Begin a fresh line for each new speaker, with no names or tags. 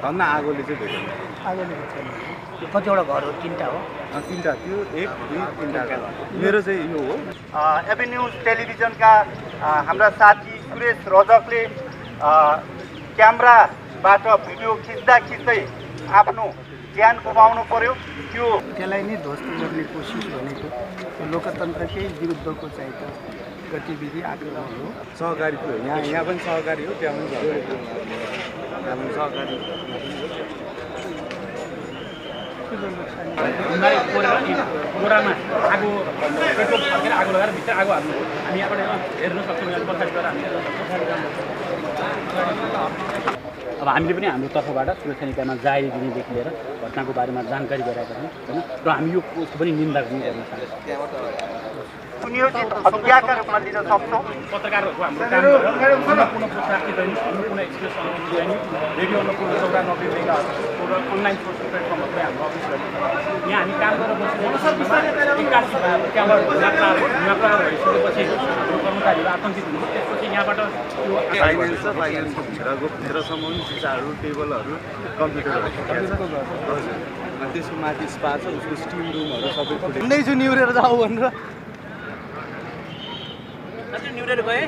धन्न आगोले चाहिँ भेटेन।
आगोले छैन। कतिवटा घर हो? 3टा हो।
3टा थियो, 1 2 3टा घर। मेरो चाहिँ यो हो।
एबी न्युज टेलिभिजनका हाम्रा साथी सुरेश रजकले क्यामेराबाट भिडियो खिच्दै आफ्नो ज्यान गुमाउनु पर्यो। त्यो
त्यसलाई नै ध्वस्त गर्ने कोसिस भनेको लोकतन्त्रकै विरुद्धको चाहिँ त गतिविधि आक्रमण हो।
सहकारी थियो, यहाँ पनि सहकारी हो, त्यहाँ पनि सहकारी हो। त्यहाँ पनि सहकारी
गोडामा आगो पेट्रोल फर्केर आगो लगाएर भित्र आगो हाल्नु। हामी यहाँबाट हेर्न सक्छौँ, यहाँ पछाडि गएर हामी अब हामीले पनि हाम्रो तर्फबाट सुरक्षा निकायमा जारी दिनेदेखि लिएर घटनाको बारेमा जानकारी गराएका छौँ होइन, र हामी यो उसको पनि निन्दा पनि गर्न चाहन्छौँ।
सुनियोजित हत्याका रूपमा लिन सक्छौँ।
पत्रकारहरूको हाम्रो काम अन्नपूर्ण पुस्तक दैनिक, अन्नपूर्ण एक्सप्रेस, अन्नपूर्ण दैनिक, रेडियो अन्नपूर्ण 94 मेगाहर्ज र अनलाइन सोर्स प्लेटफर्महरूमै हाम्रो अफिस रहेको छ। यहाँ हामी काम गरेर बसिरहेको त्यहाँबाट धुवाँ भइसकेपछि हाम्रो कर्मचारीहरू आतङ्कित हुन्छ। त्यसपछि यहाँबाट त्यो
फाइनेन्स छ, फाइनेन्सको भित्रसम्म पनि सिसाहरू, टेबलहरू, कम्प्युटरहरू हजुर। त्यसको माथि स्पा छ, उसको स्टिम रुमहरू सबै
भन्दैछु निहुरेर जाऊ भनेर।
निहुरेर गए।